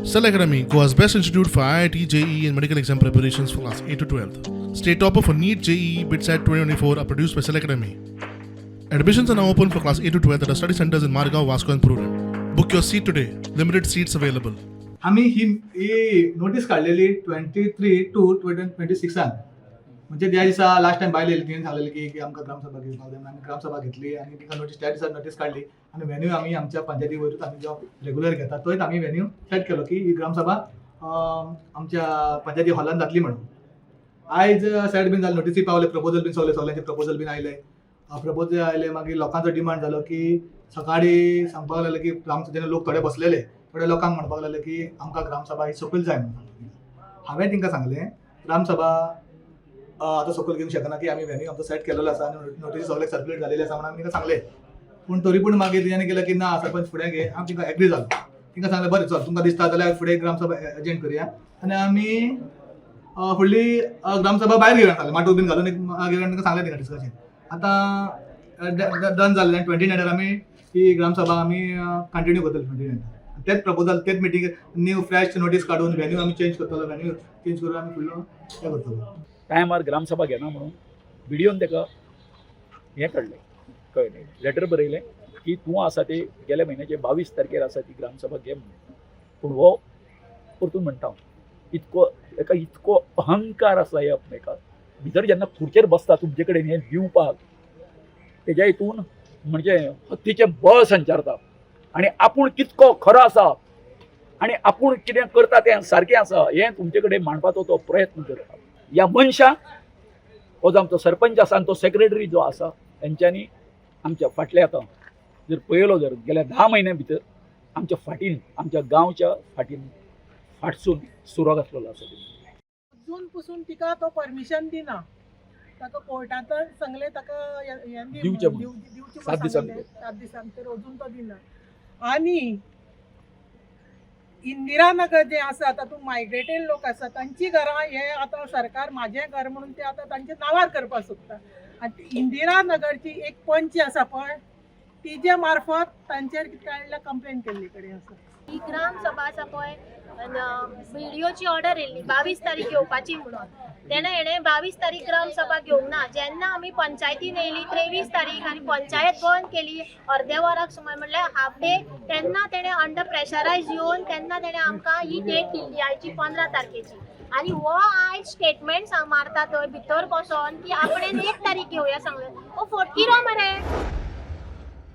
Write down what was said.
Cell Academy, Goa's best institute for IIT, JEE, and medical exam preparations for class 8 to 12. State topper for NEET, JEE, BITSAT 2024 are produced by Cell Academy. Admissions are now open for class 8 to 12 at our study centers in Margao, Vasco, and Prudent. Book your seat today. Limited seats available. आमी ही ही notice काडलेली 23/2/2026 सिक्सान. म्हणजे त्या दिसा last time बायल येयली, तिणें सांगलेलें की की आमकां ग्रामसभा घेवपाक जाय म्हणून. आमी ग्रामसभा घेतली आनी तिका नोटीस, त्या दिसा नोटीस काडली आनी व्हेन्यू आमी आमच्या पंचायती वयरूच, आमी जो रेगुलर घेता थंयच आमी व्हेन्यू सेट केलो की ही ग्रामसभा आमच्या पंचायती हॉलान जातली म्हणून. आयज सेट बीन जालें, नोटीसी पावले, प्रपोजल बीन सगळे, सगळ्यांचे प्रपोजल बीन आयले. प्रपोजल आयले, मागीर लोकांचो डिमांड जालो की सकाळी सांगपाक लागले की ग्रामसभेन लोक थोडे बसलेले, थोडे लोकांक म्हणपाक लागले की आमकां ग्रामसभा ही सकयल जाय म्हणून. हांवें तांकां सांगलें, ग्रामसभा आतां सकयल घेवंक शकना की आमी व्हेन्यू आमचो सेट केलेलो आसा आनी नोटीस सगळे सर्क्युलेट जालेले आसा म्हणून आमी तांकां सांगलें. पूण तरी पूण मागीर तेंच्यांनी केलें की ना सरपंच, फुडें घे. हांव तांकां एग्री जालो. तांकां सांगलें, बरें चल, तुमकां दिसता जाल्यार फुडें ग्रामसभा एजंड करया आनी आमी फुडली ग्रामसभा भायर घेवया सांगलें. माटोव बीन घालून एक घेवया तांकां सांगलें. तांकां डिस्कशन आतां डन जालें. 29 आमी ही ग्रामसभा आमी कंटिन्यू करतले. 29 तेच प्रपोजल, तेच मिटींग, न्यू फ्रेश नोटीस काडून व्हेन्यू आमी चेंज करतलो. व्हेन्यू चेंज करून आमी फुडलो हें करतलो. टायमार ग्रामसभा घेना म्हणून बिडिओन ताका हें काडलें, कळ्ळें, लेटर बरयलें की तूं आसा ते गेल्या म्हयन्याचे 22 तारखेर आसा ती ग्रामसभा घे म्हणून. पूण हो परतून म्हणटा हांव, इतको एका इतको अहंकार आसा ह्या एका भितर, जेन्ना खुर्चेर बसता तुमचे कडेन हें दिवपाक तेज्या हितून म्हणजे हत्तीचें बळ संचारता आनी आपूण कितको खरो आसा आनी आपूण कितें करता तें सारकें आसा हें तुमचे कडेन मांडपाचो तो प्रयत्न करता. ह्या मनशाक, हो जो आमचो सरपंच आसा आनी तो सेक्रेटरी जो आसा, तेंच्यांनी आमच्या फाटल्या आतां जर पळयलो जर गेल्या 10 म्हयन्या भितर आमच्या फाटीन, आमच्या गांवच्या फाटीन फाटसून सुरो घातलेलो आसा तेणी. अजून पसून तिका तो परमिशन दिना. ताका कोर्टांत सांगलें ताका हें दी दिवचें म्हणून, म्हणून. दिवचें 7 दिसां सांगलें, 7 दिसां भितर. अजून तो दिना. आनी इंदिरा नगर जें आसा तातूंत मायग्रेटेड लोक आसा, तांची घरां हे आतां सरकार म्हाजें घर म्हणून ते आतां तांच्या नांवार करपाक सोदता. आनी इंदिरा नगरची एक पंच आसा पळय, तिजे मार्फत तांचेर कितें काडल्या, कंप्लेन केल्ली कडेन आसा. ही ग्राम सभा आसा पळय, बीडीओची ऑर्डर येयल्ली 22 तारीख घेवपाची म्हणून. तेणें हेणें 22 तारीख ग्राम सभा घेवंक ना. जेन्ना आमी पंचायतीन येयली 23 तारीख आनी पंचायत बंद केली अर्द्या वराक सुमार, म्हणल्यार हाफ डे, तेन्ना तेणें अंडर प्रेशरायज येवन तेन्ना तेणें आमकां ही डेट दिल्ली आयची 15 तारखेची. आनी हो आयज स्टेटमेंट मारता थंय भितर बसोन की आपणें 1 तारीख घेवया सांगलें. हो फटकिरो मरे.